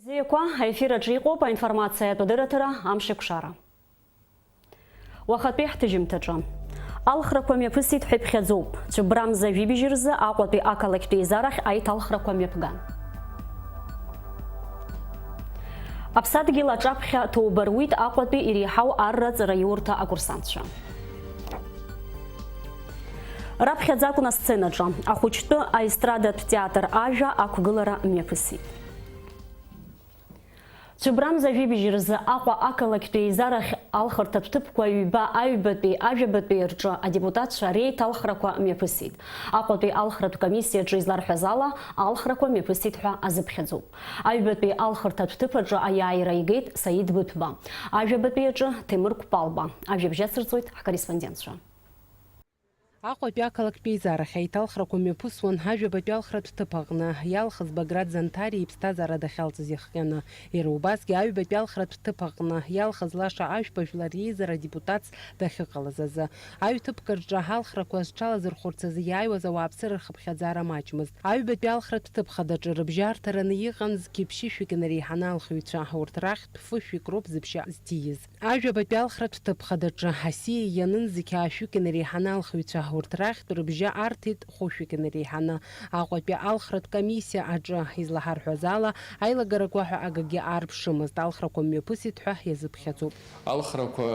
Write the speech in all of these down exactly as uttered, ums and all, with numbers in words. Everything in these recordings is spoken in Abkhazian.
Зеиқәа аефир аҿы иҟоуп аинформациатә адырраҭара Амшеикәшара. Уахатәи ҳҭыжьымҭаҿы. Алхрақәа мҩаԥысит ҳәа иԥхьаӡоуп. Цәыббрамза жәибжь рзы Аҟәатәи ақалақьтә еизарахь аиҭалхрақәа мҩаԥган. Аԥсадгьыл аҿаԥхьа ҭоуба руит Аҟәатәи иреиҳау арра ҵараиурҭа акурсантцәа. Раԥхьаӡа акәын асценаҿы ахәыҷтәы аестрадатә театр ажәа ақәгылара мҩаԥысит. Цәыббрамза жәибжь рзы Аҟәа ақалақьтәи еизарахь алхырҭатә ҭыԥқәа ҩба аҩбатәи ажәабатәи рҿы адепутатцәа реиҭалхрақәа мҩаԥысит. Аҟәатәи алхратә комиссиаҿы изларҳәаз ала, алхрақәа мҩаԥысит ҳәа азыԥхьаӡоуп. Аҩбатәи алхырҭатә ҭыԥ аҿы аиааира игеит Саид Быҭәба, ажәабатәи аҿы Ҭемыр Қәпалба. Ажәабжь ацырҵоит ҳкорреспондентцәа. Аҟәатәи ақалақьтә еизарахь аиҭалхрақәа мҩаԥысуан ажәабатәи алхратә ҭыԥ аҟны, иалхыз Баграт Занҭариа иԥсҭазаара дахьалҵыз иахҟьаны. Иара убасгьы аҩбатәи алхратә ҭыԥ аҟны иалхыз Лаша Ашәба жәлар реизара адепутатс дахьыҟалаз азы. Аҩ-ҭыԥк рҿы алхрақәа зҽалазырхәырц азы иааиуаз ауааԥсыра рхыԥхьаӡара маҷмызт. Аҩбатәи алхратә ҭыԥ хадаҿы рыбжьы арҭараны иҟан зқьи ԥшьышәи кнареиҳаны алхыҩцәа, урҭ рахьтә фышәҩык роуп зыбжьы зҭииз. Ажәабатәи алхратә ҭыԥ хадаҿы асиа ианын зқьи аашәҩык инареиҳаны алхыҩцәа, урҭ рахьтә рыбжьы арҭеит хәышәҩык инареиҳаны. Аҟәатәи алхратә комиссиа аҿы излаҳарҳәаз ала, аилагарақәа ҳәа акгьы аарԥшымызт, алхрақәа мҩаԥысит ҳәа иазыԥхьаӡоуп. Алхрақәа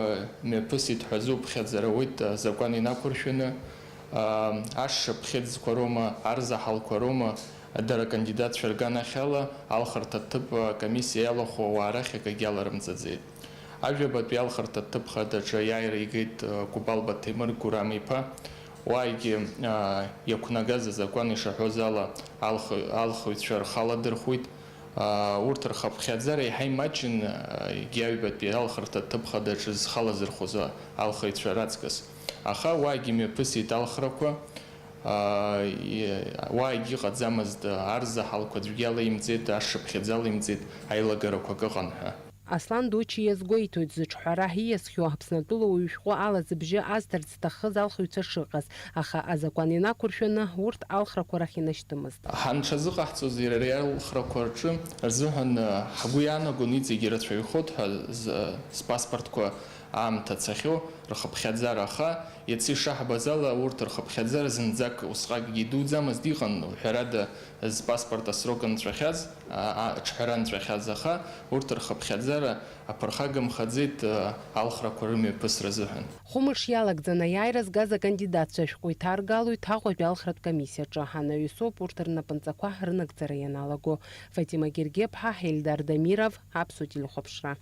мҩаԥысит ҳәа зуԥхьаӡара уеит азакәан инақәыршәаны, аа, ашша ԥхьыӡқәа роума, арзаҳалқәа роума, дара акандидатцәа рганахьала алхырҭатә ҭыԥ акомиссиа иалахәу ауаа рахь акагьы аларымҵаӡеит. Ажәабатәи алхырҭатә ҭыԥ хадаҿы аиааира игеит, э, Кәыбалба Ҭемыр Гурам-иԥа. Уаагьы, э, иақәнагаз азакәан ишаҳәоз ала алхы-, алхыҩцәа рхы аладырхәит. Э, урҭ рхыԥхьаӡара еиҳа имаҷын, э, егьи аҩбатәи алхырҭатә ҭыԥ хадаҿы зхы алазырхәыз алхыҩцәа раҵкыс. Аха уаагьы мҩаԥысит алхрақәа. Аа, и-, уаагьы ыҟаӡамызт, арзаҳалқәа аӡәгьы алаимҵеит, ашшыԥхьаӡа алаимҵеит, аилагарақәак ыҟан ҳәа. Аслан Дучи иазгәеиҭоит, зыҿҳәара ииасхьоу Аԥснытәыла уаҩ шәҟәы ала зыбжьы азҭарц зҭахыз алхыҩцәа шыҟаз, аха азакәан инақәыршәаны урҭ алхрақәа рахь инашьҭымызт. Ҳанҽазыҟаҳҵоз иара ари алхрақәа рҿы рзыҳәан, ҳгәы иаанагон иҵегьы ирацәаҩхоит ҳәа з-, спаспортқәа аамҭа цахьоу рхыԥхьаӡара, аха иацы ишаҳбаз ала, урҭ рхыԥхьаӡара зынӡак усҟакгьы идуӡамызт, иҟан, ҳәарада, зпаспорт асрок нҵәахьаз, а, а, аҿҳәара нҵәахьаз, аха урҭ рхыԥхьаӡара аԥырхагамхаӡеит, а, алхрақәа рымҩаԥысра азыҳәан. Хәымш иалагӡаны аиааира згаз акандидатцәа ашәҟәы иҭаргалоит Аҟәатәи алхратә комиссиаҿы, анаҩсоуп урҭ рнапынҵақәа рынагӡара ианалаго. Фатима Гергеԥҳа, Ельдар Дамиров, Аԥсуа телехәаԥшра.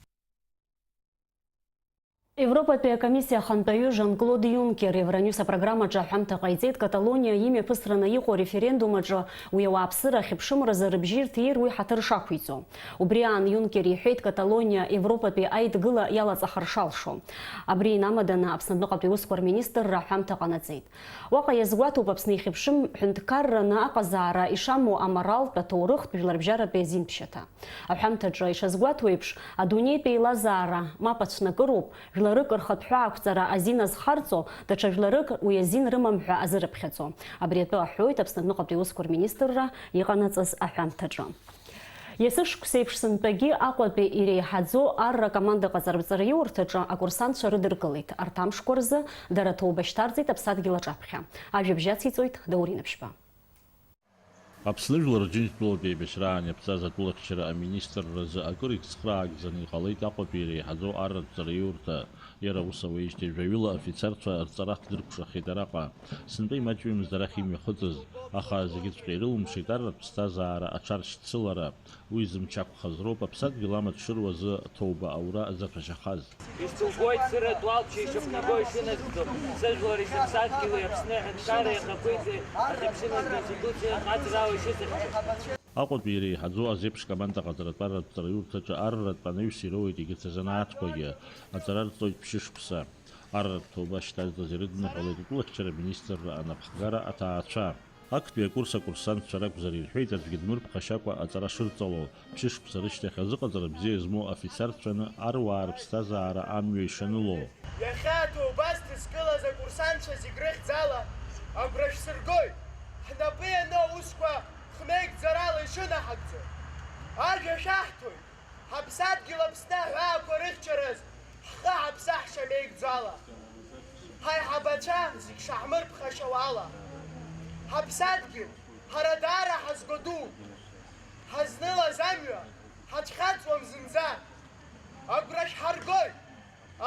Европатәи акомиссиа ахантәаҩы Жан-Клод Иункер Евроньюс апрограммаҿы аҳәамҭа ҟаиҵеит Каталониа имҩаԥысраны иҟоу ареферендум аҿы уи ауааԥсыра ахьыԥшымразы рыбжьы ирҭиир уи ҳаҭыр шақәиҵо. Убри аан Иункер иҳәеит Каталониа Европатәи аидгыла иалаҵахар шалшо. Абри инамаданы Аԥснытәыҟатәи аусқәа рминистрра аҳәамҭа ҟанаҵеит. Уаҟа иазгәаҭоуп Аԥсны ихьыԥшым ҳәынҭқарраны аҟазаара ишамоу аморалтә, аҭоурыхтә, жәларбжьаратәи азинтәшьаҭа. Аҳәамҭаҿы ишазгәаҭоу еиԥш, адунеитә еилазаара мап ацәнакыроуп, жәларык рхатә ҳәаақәҵара азин азхарҵо, даҽа жәларык уи азин рымам ҳәа азырыԥхьаӡо. Абри атәы аҳәоит Аԥснытәыҟатәи аусқәа рминистрра иҟанаҵаз аҳәамҭаҿы. Есышықәсеиԥш сынтәагьы Аҟәатәи иреиҳаӡоу арра команда ҟаҵаратә ҵараиурҭаҿы акурсантцәа рыдыркылеит. Арҭ амшқәа рзы дара ҭоуба шьҭарҵеит аԥсадгьыл аҿаԥхьа. Ажәабжь ациҵоит Даур Инаԥшьба. Аԥсны Жәлар Рџьынџьтәылатә еибашьраан иаԥҵаз атәылахьчара аминистрразы акыр ицхраагӡаны иҟалеит Аҟәатәи иреиҳаӡоу арратә ҵараиурҭа. Иара ус ауеижьҭеи жәаҩыла афицарцәа рҵара ҳдыркәшахеит араҟа. Сынтәа имаҷҩымызт арахь имҩахыҵыз, аха зегьыҵәҟьа ирылымшеит арратә ԥсҭазаара аҽаршьцылара. Уи зымч ақәхаз роуп аԥсадгьыл амаҭ шыруа азы аҭоуба аура заҭәашьахаз. Ишсылгоит сыратә уалԥшьа ишықәнагоу ишынагӡо, сыжәлари сыԥсадгьыли Аԥсны аҳәынҭқарреи ахақәиҭреи ахьыԥшымыз Конституциа ҟаҵарала ишысыхьчо. Аҟәатәи иреиҳаӡоу азеиԥш команда ҟаҵаратәарратә ҵараиурҭаҿы арратә анаҩс ироуеит егьырҭ азанааҭқәагьы. Аҵара рҵоит ԥшьышықәса. Арратә ҭоуба шьҭазҵаз ирыдныҳәалеит атәылахьчара аминистрра анапхгара аҭаацәа. Актәи акурс акурсантцәа ракәзар, ирҳәеит, аӡәгьы дмырԥхашьакәа аҵара шырҵало, ԥшьышықәса рышьҭахь азыҟаҵара бзиа змоу афицарцәаны аруаа рыԥсҭазаара амҩа ишаныло. Иахьа аҭоуба зҭызкылаз акурсантцәа зегь рыхьӡала агәра шәсыргоит, ҳнапы иану аусқәа хмеигӡарала ишынаҳагӡо. Ажәа шәаҳҭоит, ҳаԥсадгьыл Аԥсны аҳәаақәа рыхьчараз ҳхы ҳаԥсаҳшьа меигӡо ала, ҳаиҳабацәа зегь шаҳмырԥхашьауа ала. Ҳаԥсадгьыл, ҳара даара ҳазго дууп. Ҳазнылаз амҩа ҳацәхьаҵуам зынӡа. Агәра шәҳаргоит,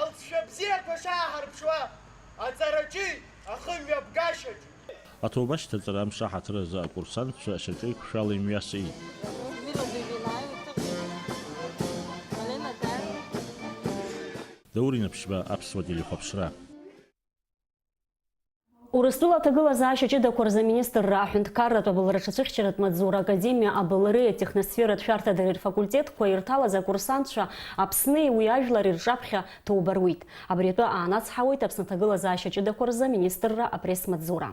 алҵшәа бзиақәа шааҳарԥшуа, аҵараҿи ахымҩаԥгашьаҿ. Аҭоуба ашьҭаҵара амш аҳаҭыр азы акурсантцәа ашьаҿеиқәшәала имҩасит. Даур Инаԥшьба, Аԥсуа телехәаԥшра. Урыстәыла аҭагылазаашьа ҷыдақәа рзы аминистрра аҳәынҭқарратә абылра аҽацәыхьчаратә маҵзура академиа абылреи атехносфератә шәарҭадареи рфакультетқәа ирҭалаз акурсантцәа Аԥсни уи ажәлари рҿаԥхьа ҭоуба руит. Абри атәы аанацҳауеит Аԥсны аҭагылазаашьа ҷыдақәа рзы аминистрра апресс-маҵзура.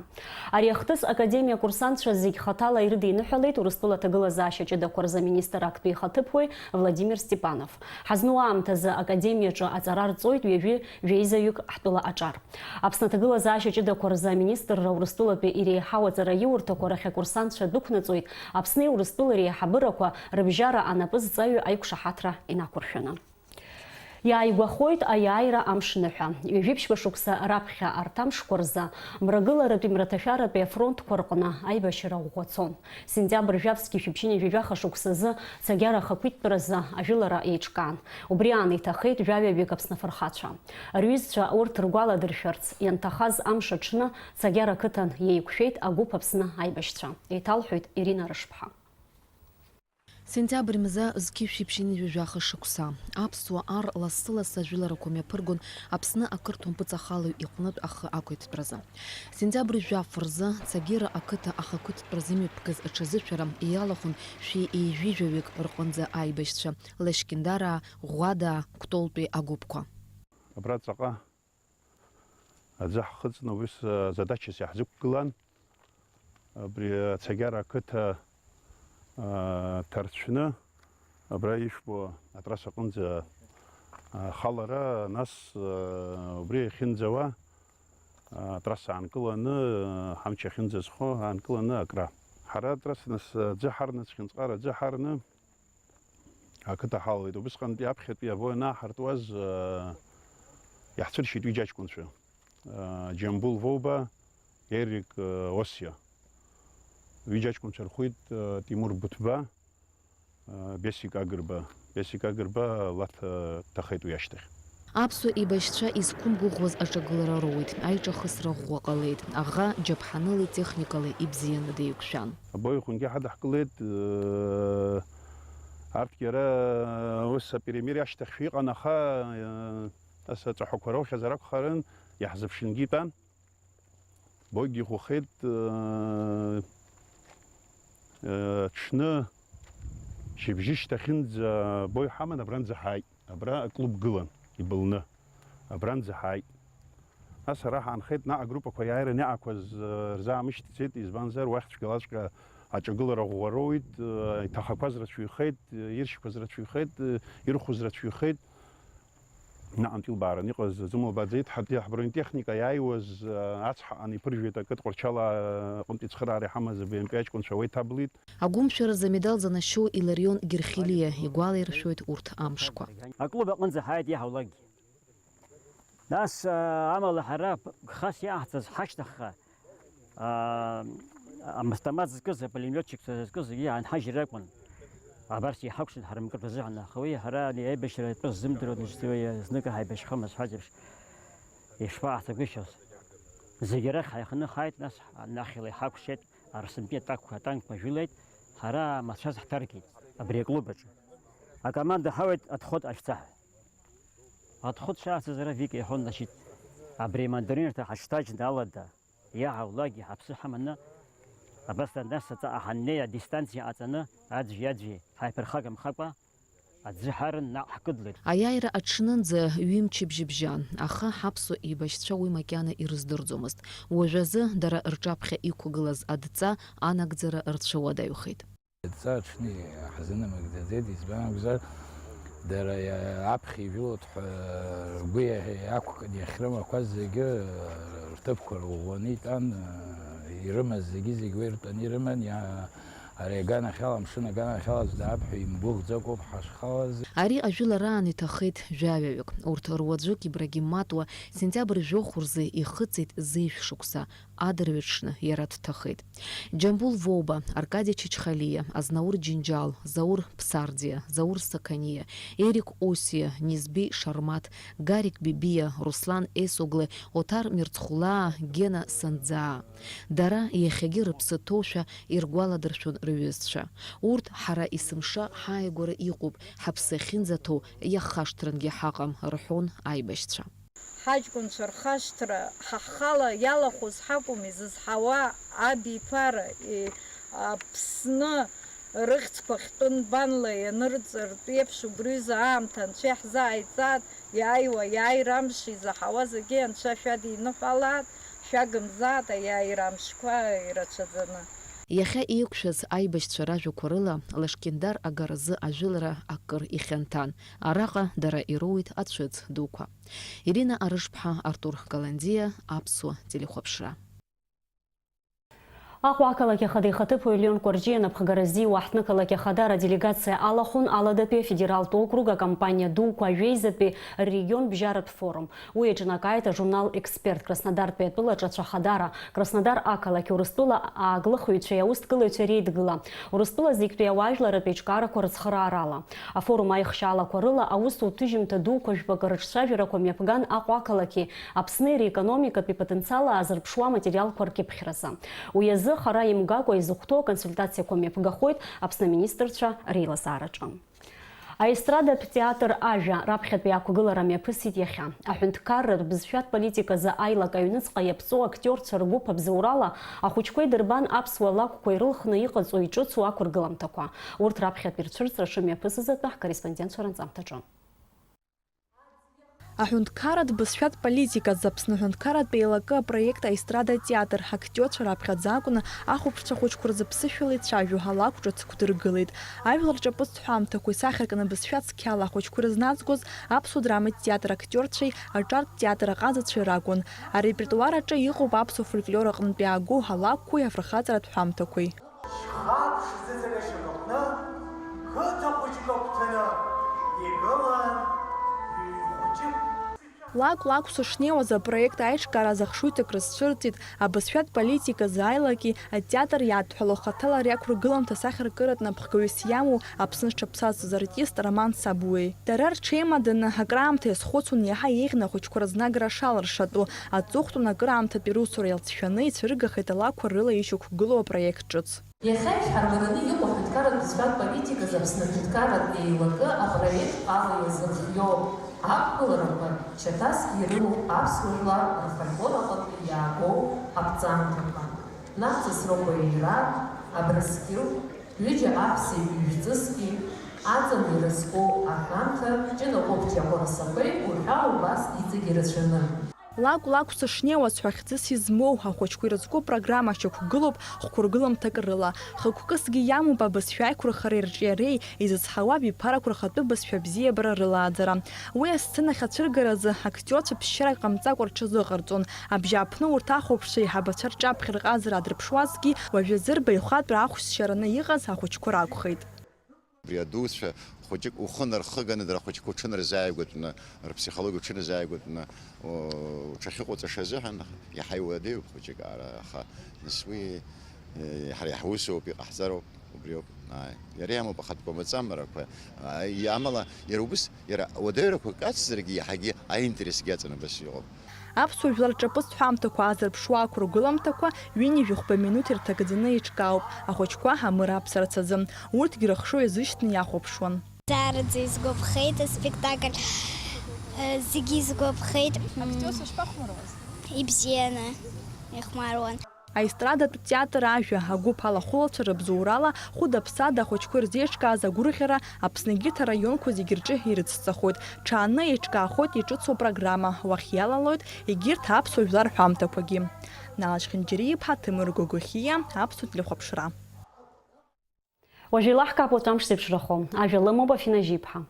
Ари ахҭыс академиа акурсантцәа зегь хаҭала ирыдиныҳәалеит Урыстәыла аҭагылазаашьа ҷыдақәа рзы аминистр актәи ихаҭыԥуаҩ Владимир Степанов. Ҳазну аамҭазы академиаҿы аҵара рҵоит ҩажәи жәеизаҩык ҳтәыла аҿар. Аԥсны аҭагылазаашьа ҷыдақәа рзы аминистрра Урыстәылатәи иреиҳау аҵараиурҭақәа рахь акурсантцәа дәықәнаҵоит Аԥсни Урыстәылеи реиҳабырақәа рыбжьара анапы зҵаҩу аиқәшаҳаҭра инақәыршәаны. Иааигәахоит аиааира амш ныҳәа. Ҩажәи ԥшьба шықәса раԥхьа арҭ амшқәа рзы Мрагыларатәи Мраҭашәаратәи афронтқәа рҟны аибашьра ӷәӷәа цон. Сентиабр жәаф зқьи жәшәи ԥшьынҩажәи жәаха шықәсазы Цагьара ахақәиҭтәразы ажәылара еиҿкаан. Убри аан иҭахеит жәаҩаҩык Аԥсны афырхацәа. Рҩызцәа урҭ ргәаладыршәарц ианҭахаз амш аҽны Цагьара ақыҭан иеиқәшәеит агәыԥ Аԥсны аибашьцәа, еиҭалҳәоит Ирина Рышԥҳа. Сентиабр мза зқьи жәшәи ԥшьынҩажәи жәаха шықәса. Аԥсуа ар лассы-лассы ажәыларақәа мҩаԥыргон Аԥсны ақырҭуа мпыҵахалаҩ иҟнытә ахы ақәиҭтәразы. Сентиабр жәаф рзы Цагира ақыҭа ахақәиҭтәразы имҩаԥгаз аҽазышәара иалахәын шәи-ҩажәи жәаҩык рҟынӡа аибашьцәа, Лашькьындараа, Ӷәадаа, Кәтолтәи агәыԥқәа. Абра ҵаҟа аӡы ҳхыҵны убыс, а, задачас иаҳзықәгылан. Абри Ацагьара ақыҭа, а, ҭарцәны, абра ишәбо атрасса аҟынӡа, а, ахалара, нас, а, убри иахьынӡауа, а, атрасса аанкыланы, а, ҳамч ахьынӡазхо аанкыланы акра. Ҳара атрасса нас, а, аӡы ҳарны, Цхьынҵҟара аӡы ҳарны, ақыҭа ҳалалеит. Убысҟантәи аԥхьатәи авоин ааҳартуаз, аа, иаҳцәыршьит ҩыџьа аҷкәынцәа, аа, Џьамбул Воуба, Ерик, аа, Осиа. Ҩыџьа аҷкәынцәа рхәит, аа, Тимур Буҭба, аа, Бесик Агрба. Бесик Агрба лаҭа дҭахеит уи ашьҭахь. Аԥсуа еибашьцәа изқәымгәыӷуаз аҿагылара роуит, аиҿахысра ӷәӷәа ҟалеит, аӷа џьаԥҳанылеи техникалеи ибзианы деиқәшәан. Абои хәынгьы ҳадаҳкылеит, э, арҭгьы ара, э, ус аперемир ашьҭахьшәа иҟан, аха, э, ас аҵәахәақәа роухьазар акәхарын, иаҳзыԥшынгьы итәан. Богьы ихәахеит, э, э, ҽны шьыбжьышьҭахьынӡа бо иҳаман, абранӡа ҳааит. Абра аклуб гылан, ибылны. Абранӡа ҳааит. Нас ара ҳаанхеит, наҟ агруппақәа иааираны иаақәаз, э, рзаамышьҭӡеит, избанзар, уахь цәгьалаҵәҟьа аҿагылара ӷәӷәа роуит, э, иҭахақәаз рацәаҩхеит, э, иршьқәаз рацәаҩхеит, э, ирхәыз рацәаҩхеит. Наҟ анҭилбааран иҟаз аӡы умбаӡеит, ҳа-, ҳбронетехника иааиуаз, ацҳаҟан иԥыржәеит акы Тҟәарчал аҟынтә ицхыраара иҳамаз аб м п аҷкәынцәа уа иҭаблит. Агәымшәаразы амедал занашьоу Иларион Герхелиа игәалаиршәоит урҭ амшқәа. Аклуб аҟынӡа ҳааит иаҳаулагь. Нас, аа, амала ҳара гхас иааҳҵаз ҳашьҭахьҟа, аа, амастамат зкыз, апулемиотчик зкыз зегьы иаанҳажьыр акәын. Абас иҳақәшәан ҳарымкыртә азыҳәан, аха уи ҳара ани аибашьра атәы ззымдыруа дызҿиои, знык ҳаибашьхама сҳәаз еиԥш, ишԥаҳҭагәышьоз? Зегьы арахь ҳаиханы ҳааит, нас анахьала иҳақәшеит, Арсынтәи атанкқәа, атанкқәа жәылеит, ҳара амацәаз ҳҭаркит абри аклуб аҿы. Акоманда ҳауеит Отход ашәҵаҳәа. Отход шаацыз ара Вика иҳәон, значит, абри амандаринарҭа ҳашҭаџьны алада, иаҳа улагьы ҳаԥсы ҳаманы, абас нас аҵаҟа ҳаннеи, адистанциа ҟаҵаны, аӡәи-аӡәи ҳаиԥырхагамхакәа, аӡы ҳарын, наҟ ҳкыдлеит. Аиааира аҽнынӡа ҩымчыбжьа бжьан, аха ҳаԥсуа еибашьцәа уи макьана ирыздырӡомызт. Уажәазы дара рҿаԥхьа иқәгылаз адҵа анагӡара рцәыуадаҩхеит. Адҵа аҽны иҳзынамыгӡаӡеит, избан акәзар, дара иа-, аԥхьа ижәылоит ҳәа ргәы иа-, иақәкны иахьрымақәаз зегьы рҭыԥқәа рӷәӷәаны итәан, ирымаз зегьы-зегь уа иртәаны ирыман, иа-, Ари аганахьала, амшын аганахьала аӡә даап ҳәа имгәыӷӡакәоуп ҳашхалаз. Ари ажәылараан иҭахеит жәаҩаҩык. Урҭ руаӡәык Ибрагим Матуа сентиабр жәохә рзы ихыҵит зежә шықәса, адырҩаҽны иара дҭахеит. Џьамбул Воба, Аркади Чачхалиа, Азнаур Џьынџьал, Заур Ԥсардиа, Заур Сақаниа, Ерик Осиа, Низби Шармаҭ, Гарик Бибиа, Руслан Есоглы, Оҭар Мирцхәлаа, Гена Санӡаа. Дара иахьагьы рыԥсы ҭоушәа иргәаладыршәон рҩызцәа. Урҭ ҳара есымша ҳааигәара иҟоуп, ҳаԥсы ахьынӡаҭоу иахашҭрангьы ҳаҟам, рҳәон аибашьцәа. Ҳаҷкәынцәа рхашҭра ҳа ҳхала иалахәыз ҳакәым изызҳауа, абиԥара, и-, Аԥсны рыхьӡқәа хьтәы нбанла ианырҵартә еиԥш убри рзы аамҭа Анцәа иаҳзааиҵааит, иааиуа, иааира амш изаҳауа зегьы Анцәа шәадиныҳәалааит, шәагымзааит аиааира амшқәа ирацәаӡаны. Иахьа еиқәшәаз аибашьцәа ражәақәа рыла, Лашкьындар агаразы ажәылара акыр ихьанҭан. Араҟа дара ироуит ацәыӡ дуқәа. Ирина Арышԥҳа, Артур Каландиа, Аԥсуа телехәаԥшра. Аҟәа ақалақь Ахада ихаҭыԥуаҩ Леон Кәарҷиа напхгара зиуа аҳҭнықалақь Ахадара аделегациа алахәын Аладатәи афедералтә округ акомпаниа дуқәа ажәеизатәи ррегион бжьаратә форум. Уи аҿынакааит ажурнал Експерт, Краснодартәи атәыла ҿацәа Ахадара, Краснодар ақалақь, Урыстәыла ааглыхыҩцәеи аусҭгылаҩцәеи реидгыла, Урыстәыла зегьтәи ауаажәларратә еиҿкаарақәа рыцхыраарала. Афорум аихшьаалақәа рыла аусутә ҭыжьымҭа дуқәа жәпакы рыҿцәажәарақәа мҩаԥган Аҟәа ақалақьи Аԥсни реекономикатәи потенциал аазырԥшуа аматериалқәа ркьыԥхьразы. Уи азы хара имгакәа изыхәҭоу аконсультациақәа мҩаԥгахоит Аԥсны аминистрцәа реилазаараҿы. Аестрадатә театр Ажәа раԥхьатәи ақәгылара мҩаԥысит иахьа. Аҳәынҭқарратә бызшәатә политиказы аилак аҩныҵҟа иаԥҵоу актиорцәа ргәыԥ абзоурала ахәыҷқәа идырбан аԥсуа лакәқәа ирылхны иҟаҵоу-иҿыцу ақәыргыламҭақәа. Урҭ раԥхьатәи рцәырҵра шымҩаԥысыз атәы ҳкорреспондентцәа ранҵамҭаҿы. Аҳәынҭқарратә бызшәатә политиказы Аԥсны аҳәынҭқарратә еилакы апроект Аестрада театр актиорцәа раԥхьаӡа акәны ахәаԥшцәа хәыҷқәа рзы ԥсышәала ицәажәо алакә ҿыц ықәдыргылеит. Ажәлар рҿаԥыцтә ҳәамҭақәа исахьаркны бызшәа цқьала ахәыҷқәа ирызназгоз аԥсуа драматә театр актиорцәеи аҿартә театр аҟазацәеи ракәын. Арепертуар аҿы иҟоуп аԥсуа фольклор аҟынтә иаагоу алакәқәеи афырхаҵаратә ҳәамҭақәеи. Шьхак шзыҵакашьақәа кны, қыҭа хәыҷык агәҭаны игылан ҩ-хәыҷык. Лакә-лакә сышнеиуаз апроект аиҿкаара зыхшыҩҵак рызцәырҵит абызшәатә политиказы аилаки атеатр иадҳәалоу хаҭала ари ақәыргыламҭа сахьаркыратә напхгаҩыс иамоу Аԥсны зҽаԥсазтәыз артист Роман Сабуеи. Дара рҽеимаданы акраамҭа иазхәыцуан иаҳа еиӷьны ахәыҷқәа рызнагара шалыршатәу, аҵыхәтәан акыраамҭатәи русура иалҵшәаны ицәыргахеит алакәқәа рыла ишьақәгылоу апроект ҿыц. Иахьа ишәҳарбараны иҟоу аҳәынҭқарратә бызшәатә политиказы Аԥсны аҳәынҭқарратә еилакы апроект ала иазырхиоу ақәгыларақәа шьаҭас ирымоуп аԥсуа жәлар рфольклор аҟынтәи иаагоу аԥҵамҭақәа, Нацҵас Рокәа иира, Абрыскьыл, ҩыџьа аҳәсеи ҩ-ҵыски, Аҵан ирызку аҳәамҭа, Ҷына Ҟәыԥ Ҷаҟәарасақәеи уҳәа убас иҵегьы рацәаны. Лакә-лакә сышнеиуаз ҳәа хьӡыс измоу ахәыҷқәа ирызку программа шьақәгылоуп хәқәыргыламҭак рыла. Хықәкысгьы иамоуп абызшәа аиқәырхареи рҿиареи, изызҳауа абиԥарақәа рхатәы бызшәа бзиабара рылааӡара. Уи асценахь ацәыргаразы актиорцәа ԥсшьарак ҟамҵакәа рҽазыҟарҵон. Абжьааԥны урҭ ахәаԥшцәа еиҳабацәа рҿаԥхьа рҟазара аадырԥшуазҭгьы, уажәазы рбаҩхатәра ахәшьцәа раны иҟаз ахәыҷқәа ракәхеит. Убри адуцәа хәыҷык ухы нархыганы, дара ахәыҷқәа уҽынарзааигәатәны, рыԥсихологиа уҽынарзааигәатәны, о, уҽахьыҟоуҵаша азыҳәан иаҳа иуадаҩуп хәыҷык ара, аха нас уи, э, ҳара иаҳусоуп, иҟаҳҵароуп, убриоуп. Ааи. Иара иамоуп ахатәқәа маҵамарақәа. Ааи, амала иара убыс, иара ауадаҩрақәа кацзаргьы иаҳагьы аинтересгьы аҵан абас иҟоуп. Аԥсуа жәлар рҿаԥыцтә ҳәамҭақәа аазырԥшуа ақәыргыламҭақәа ҩынҩажәи хәба минуҭ ирҭагӡаны еиҿкаауп, ахәыҷқәа амыр аԥсарц азы. Урҭгьы рыхшыҩ азышьҭны иахәаԥшуан. Даараӡа исгәаԥхеит аспектакль, э, зегьы исгәаԥхеит. Актиорцәа шԥахәмаруаз? Ибзианы ихәмаруан. Аестрадатә театр Ажәа агәыԥ алахәылацәа рыбзоурала хәыда-ԥсада ахәыҷқәа ирзеиҿкааз агәырӷьара Аԥсны егьырҭ араионқәа зегьы рҿы ирыцҵахоит. Ҽааны еиҿкаахоит иҿыцу апрограмма, уахь иалалоит егьырҭ аԥсуа жәлар рҳәамҭақәагьы. Нала Чхинџьариа-иԥҳа, Ҭемыр Гогохиа, Аԥсуа телехәаԥшра. Уажә еилаҳкаап уаҵәы амш зеиԥшрахо. Ажәа лымоуп Афина Жьиԥҳа.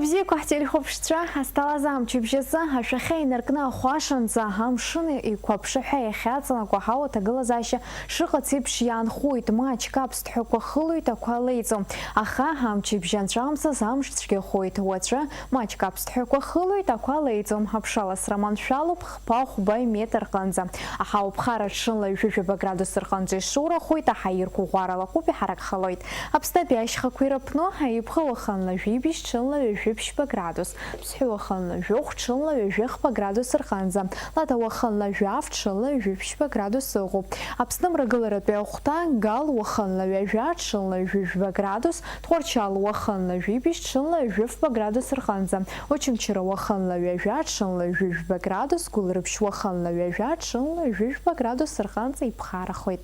Бзиақәа ҳтелехәаԥшцәа, ҳазҭалаз амчыбжь азы ашәахьа инаркны ахәашанӡа амшын еиқәаԥшаҳәа иахьаҵанакуа аҳауа аҭагылазаашьа шыҟац еиԥш иаанхоит, маҷк аԥсҭҳәақәа хылоит, ақәа леиҵом. Аха амчыбжь анҵәамҭаз амш цәгьахоит, уаҵәы маҷк аԥсҭҳәақәа хылоит, ақәа леиҵом, аԥшаласра маншәалоуп, хԥа-хәба иметр рҟынӡа. Аҳауа ԥхара ҽынла ҩажәижәаба градус рҟынӡа ишоурахоит, аҳаирқәа ӷәӷәарала ахәыԥ иҳаракхалоит. Аԥснытәи ашьхақәа ирыԥну, аибӷа уахынла жәибжь, ҽынла ҩажәи ԥшьба градус, Ԥсҳәы уахынла жәохә, ҽынла ҩажәи хԥа градус рҟынӡа, Лада уахынла жәаф, ҽынла ҩажәи ԥшьба градус ыҟоуп. Аԥсны мрагыларатәи ахәҭа, Гал уахынла ҩажәа, ҽынла ҩажәи жәба градус, Тҟәарчал уахынла жәибжь, ҽынла ҩажәи фба градус рҟынӡа, Очамчыра уахынла ҩажәа, ҽынла ҩажәи жәба градус, Гәылрыԥшь уахынла ҩажәа, ҽынла ҩажәи жәба градус рҟынӡа иԥхарахоит.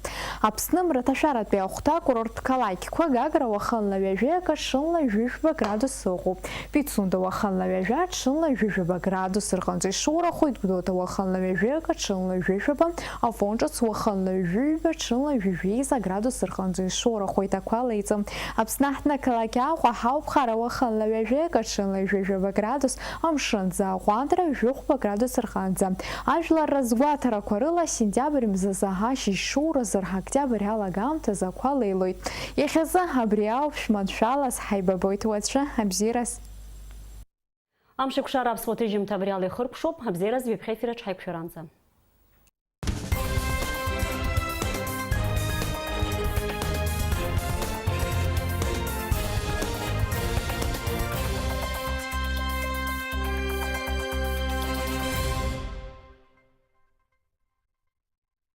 Аԥсны мраҭашәаратәи ахәҭа, акурорттә қалақьқәа, Гагра уахынла ҩажәи акы, ҽынла ҩажәи жәба градус ыҟоуп. Пицунда уахынла ҩажәа, ҽынла ҩажәи жәаба градус рҟынӡа ишоурахоит, Гәдоуҭа уахынла ҩажәи акы, ҽынла ҩажәи жәаба, Афон ҿыц уахынла ҩажәи ҩба, ҽынла ҩажәи жәеиза градус рҟынӡа ишоурахоит, ақәа леиҵом. Аԥсны аҳҭнықалақь Аҟәа аҳауа ԥхара уахынла ҩажәи акы, ҽынла ҩажәи жәаба градус, амшынӡы аҟәандра ҩажәи хәба градус рҟынӡа. Ажәлар рызгәаҭарақәа рыла, сентиабр мзазы ашьыжь шоуразы октиабр алагамҭазы ақәа леилоит. Иахьазы абри ауп, шәманшәалаз, ҳаибабоит уаҵәы, абзиараз. Амш еиқәшара аԥсуа ҭыжьымҭа абри ала ихыркәшоуп, абзиараз ҩаԥхьа ефираҿ ҳаиқәшәаранӡа.